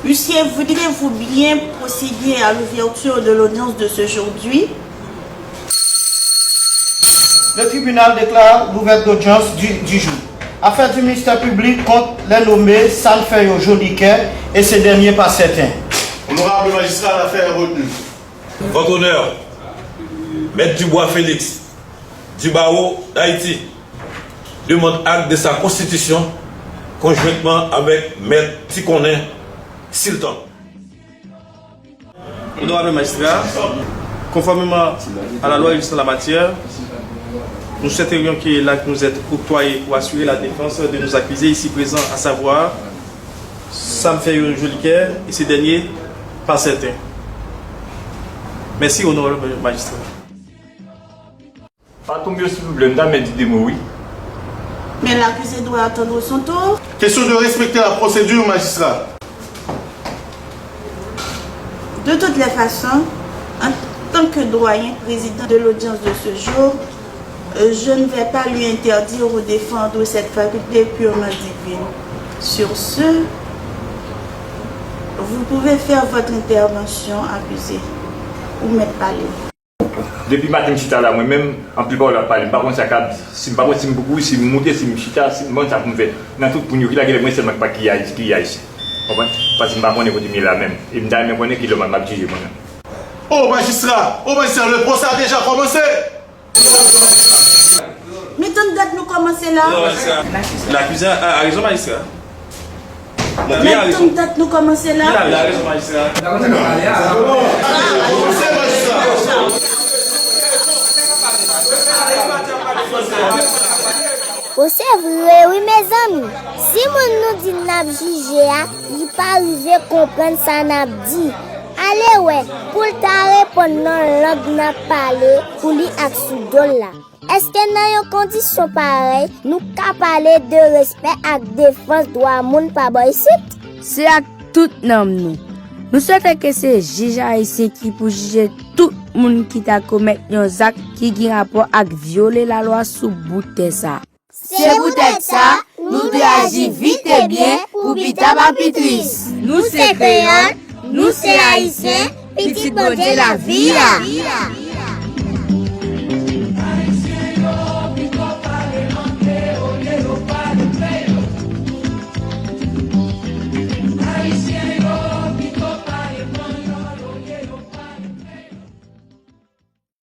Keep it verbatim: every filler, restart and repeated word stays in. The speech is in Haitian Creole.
Huissier, voudrez-vous bien procéder à l'ouverture de l'audience de ce jour? Le tribunal déclare l'ouverte d'audience du, du jour. Affaire du ministère public contre les nommés Sanfeyo Joliquet et ces derniers pas certains. Honorable magistrat, l'affaire est retenue. Votre honneur, Maître Dubois Félix, du barreau d'Haïti, demande acte de sa constitution conjointement avec Maître Ticonin Sultan. Honorable magistrat, conformément à la loi existant en la matière, nous souhaiterions que l'acte nous est octroyé pour assurer la défense de nos accusés ici présents, à savoir Sanfeyo Joliquet et ces derniers pas certains. Merci, honorable magistrat. Patwon m yo, silvouplè, m ta renmen di de mo, wi. Mais l'accusé doit attendre son tour. Question de respecter la procédure, magistrat. De toutes les façons, en tant que doyen président de l'audience de ce jour, euh, je ne vais pas lui interdire ou défendre cette faculté purement divine. Sur ce, vous pouvez faire votre intervention, accusé. Ou mèt pale. Depi maten m chita la, mwen menm, anpil pawòl ap pale. M pa konn sa k ap di. Si m pa konn si m pou kouri, si m moute, si m chita, si m pa konn sa pou m fè. Nan tout moun yo ki la, genlè mwen sèlman ki pa, ki Ayis-, ki Ayisyen. Konprann? Paske m pa konnen kote m ye la menm. E m ta renmen konnen ki lè m ap jije mwen menm. O majistra! O majistra, le procès a déjà commencé! Men tann dat nou kòmanse la. Lakize a, a rezon, majistra. Bon, li a rezon. Tann dat nou kòmanse la. Li a rezon, majistra. Bon, se vre wi, mezanmi. Si moun nou di n ap jije a, li pa rive konprann sa n ap di, ale wè, pou l ta reponn nan lang n ap pale pou li ak sou do l la. Èske nan yon kondisyon parèy, nou ka pale de respè ak defans dwa moun pa bò isit? Se ak tout nanm nou. Nou swete ke se jij ayisyen ki pou jije tout moun ki ta komèt yon zak ki gen rapò ak vyole lalwa sou bout tè sa a. Se poutèt sa, nou dwe aji vit e byen pou pita pa pi tris. Nou se kreyòl, nou se ayisyen, pitit Bondye lavi a.